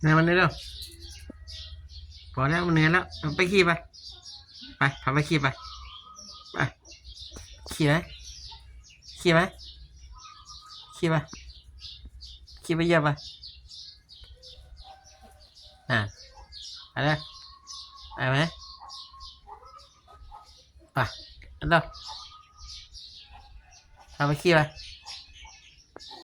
ໃຫ້ມັນເດີ ພໍແລ້ວ ມັນເໜືອຍແລ້ວ ເອົາໄປຂີ່ໄປ ໄປ ພາໄປຂີ່ໄປ ໄປ ຂີ່ໄປ ຂີ່ໄປ ຂີ່ໄປ ຂີ່ໄປຢຽບໄປ ອ່າ ໄປເດີ ໄປໄໝ ໄປ ອັນດຽວ ພາໄປຂີ່ໄປ